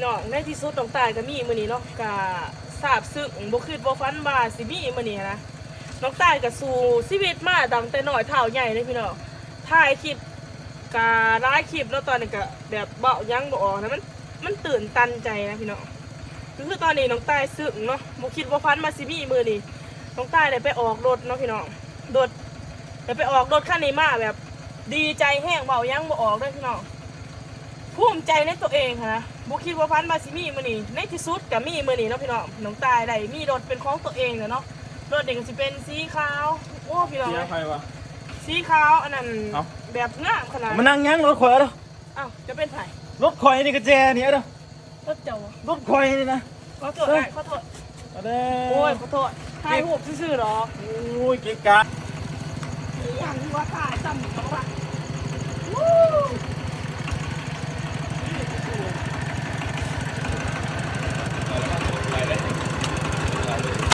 ນ້ອງ ໃນທີ່ສຸດນ້ອງຕາຍກໍມີມື້ນີ້ເນາະ ກໍຊາບຊຶ້ງ ບໍ່ຄິດບໍ່ຝັນວ່າຊິມີມື້ນີ້ນະ. ນ້ອງຕາຍກໍສູ້ຊີວິດມາຕັ້ງແຕ່ນ້ອຍເຖົ້າໃຫຍ່ເດ້ພີ່ນ້ອງ ຖ່າຍຄລິບກໍຫຼາຍຄລິບເນາະ ຕອນນີ້ກໍແບບເວົ້າຫຍັງບໍ່ອອກນະ ມັນ ມັນຕື່ນຕັນໃຈນະພີ່ນ້ອງ. ກໍຄືຕອນນີ້ນ້ອງຕາຍຊຶ້ງເນາະ ບໍ່ຄິດບໍ່ຝັນວ່າຊິມີມື້ນີ້ ນ້ອງຕາຍໄດ້ໄປອອກລົດເນາະພີ່ນ້ອງ ລົດ ໄດ້ໄປອອກລົດຄັນນີ້ມາ ແບບດີໃຈແຮງ ເວົ້າຫຍັງບໍ່ອອກເດ້ພີ່ນ້ອງ. ພູມໃຈໃນຕົວເອງຫັ້ນນະ ບໍ່ຄິດບໍ່ຝັນວ່າຊິມີມື້ນີ້ ໃນທີ່ສຸດກໍມີມື້ນີ້ເນາະພີ່ນ້ອງ. ນ້ອງຕາຍໄດ້ມີລົດເປັນຂອງຕົວເອງແລ້ວເນາະ ລົດນີ້ກໍຊິເປັນສີຂາວ ໂອ້ ພີ່ນ້ອງ ເສຍໃຜວະ? ສີຂາວອັນນັ້ນ ເອົ້າ ແບບງາມຂະໜາດ. ມານັ່ງຫຍັງລົດຂ້ອຍເດີ້? ອ້າວ ຈະເປັນໃຜ? ລົດຂ້ອຍນີ້ກະແຈນີ້ເດີ້. ລົດເຈົ້າບໍ່? ລົດຂ້ອຍນີ້ນະ. ຂໍໂທດ ເອີ ອ້າຍ ຂໍໂທດ. ເອົາເດີ້ ໂອ້ຍ ຂໍໂທດ ຖ່າຍຮູບຊື່ໆດອກ. ໂອ້ຍ ເກະກະ. ອີຫຍັງວະ ຕາຍຊ້ຳດອກວະ.